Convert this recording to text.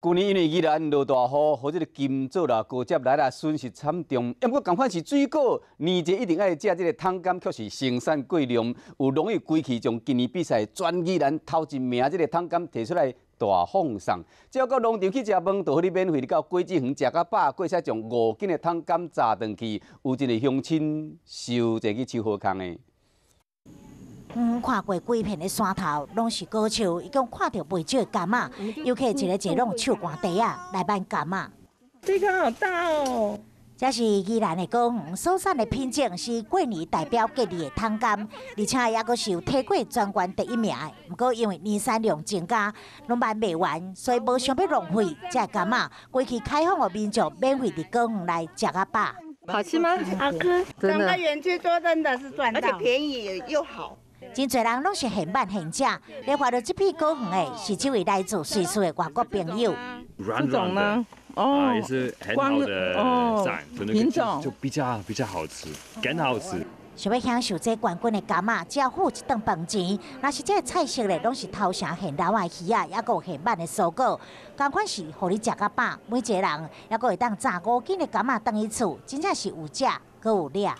舊年因為宜蘭落大雨，予這个金棗啦、高接來啦，損失慘重。毋過仝款是水果，年節一定愛食這个桶柑，卻是生產過量，有農友規氣將今年比賽全宜蘭頭一名這个桶柑提出來大放送。只要到農場去食飯，就予你免費到果子園食較飽，閣會使將5斤的桶柑摘轉去，有一个鄉親收這去手好康的。遠看過規片的山頭，攏是果樹，伊講看著袂少的柑仔，遊客一个一个攏手寒地仔來挽柑仔。這個好大哦！這是宜蘭的果園所產的品種是過年代表吉利的桶柑，而且也閣是有提過全縣第一名的。毋過因為年產量增加，攏賣袂完，所以無想欲浪費這柑仔，規氣開放予民眾免費佇果園來食較飽。好吃嗎？好吃。真的。整個園區做真的是賺到，而且便宜又好。真濟人攏是現挽現食，來畫著這片果園的是這位來自瑞士的外國朋友。軟軟的，哦，也是很好的品種，就比較好吃，更好吃。想欲享受這冠軍的柑仔，只要付一頓飯錢。若是這个菜色咧，攏是頭城現撈的魚仔，抑閣有現挽的蔬果，仝款是予你食較飽。每一个人抑閣會當摘5斤的柑仔轉去厝，真正是有食閣有掠。